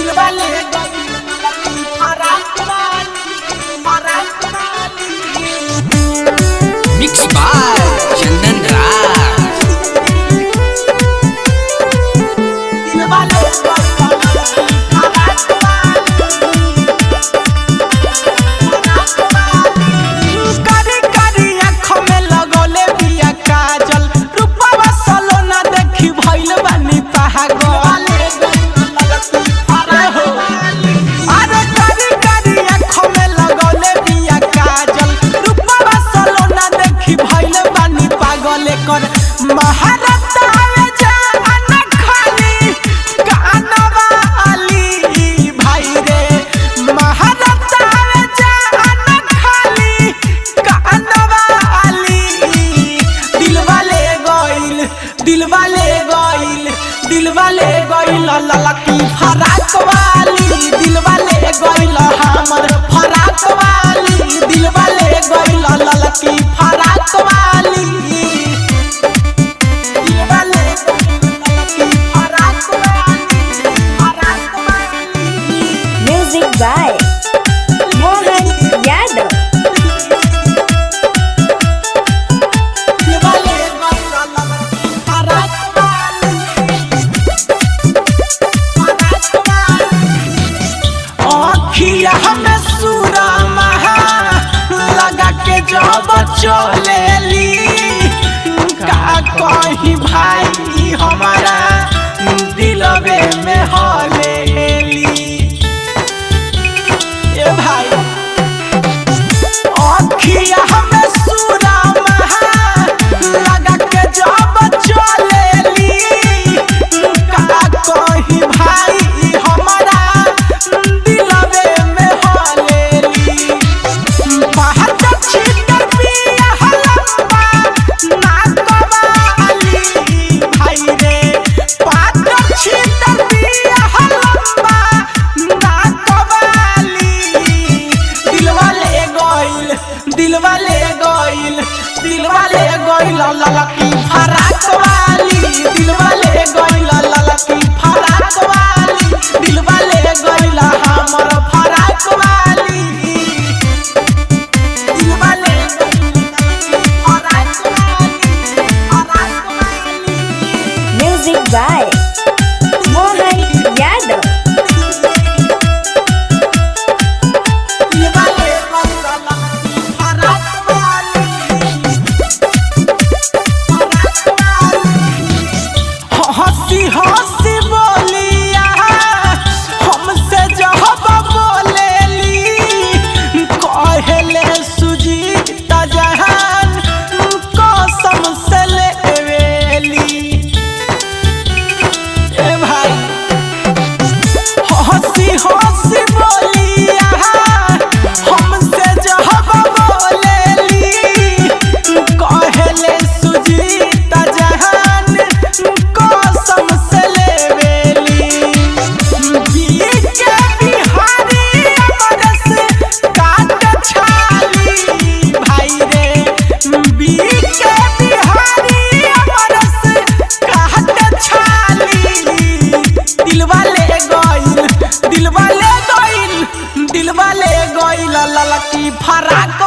दिलवाले गइल ललकी फराक वाली, फराक वाली। मिक्स बाय चंदन राज। दिलवाले गइल ललकी फराक वाली, फराक वाली। कारी कारी आँख में लगौले बिया काजल, रूपवा सलोना देखी भइल बानी पागल। अरे कारी कारी आँख में लगौले बिया काजल, रूपवा सलोना देखी भइल बानी पागल। एकर महारत आवे जान खाली कानवा अली भाई रे, महारत आवे जान खाली कानवा अली। दिलवाले गइल, दिलवाले गइल, दिलवाले गइल ललकी फराक वाली, दिलवाले गइल हमर फराक वाली, दिलवाले गइल ललकी फराक वाली, दिलवाले गइल ललकी फराक वाली, फराक वाली। Music by Mohan Yadav. Dilwale गइल ललकी फराक वाली, फराक वाली। अखिया हमें सुरमा लगा के जब चलेली, का कही भाई हमारा दिलवे में हलेली। ए भाई, अखिया हमें सुरमा लगा के जब चलेली, का कही भाई हमारा दिलवे में हलेली। बाहर छितर पिया हलम्बा नाकवा अली भाई रे, पातर छितर पिया हलम्बा नाकवा अली। दिलवाले गइल, दिलवाले गइल, दिलवाले गइल ललकी फराक वाली, दिलवाले गइल ललकी फराक वाली, दिलवाले गइल हमर फराक वाली, दिलवाले गइल ललकी फराक वाली, फराक वाली। Music by Mohan Yadav. Dilwale गइल ललकी फराक वाली, फराक वाली। हंसी हंसी बोलिया हमसे जब बोलेली, कहले सुजीत जहान कसम से लेवेली। ए भाई, हंसी हंसी बोलिया हमसे जब बोलेली, कहले सुजीत जहान कसम से लेवेली। बीके बिहारी अमरस काट छाली भाई रे, बीके बिहारी अमरस काट छाली। दिलवाले गइल, दिलवाले गइल, दिलवाले गइल ललकी फराक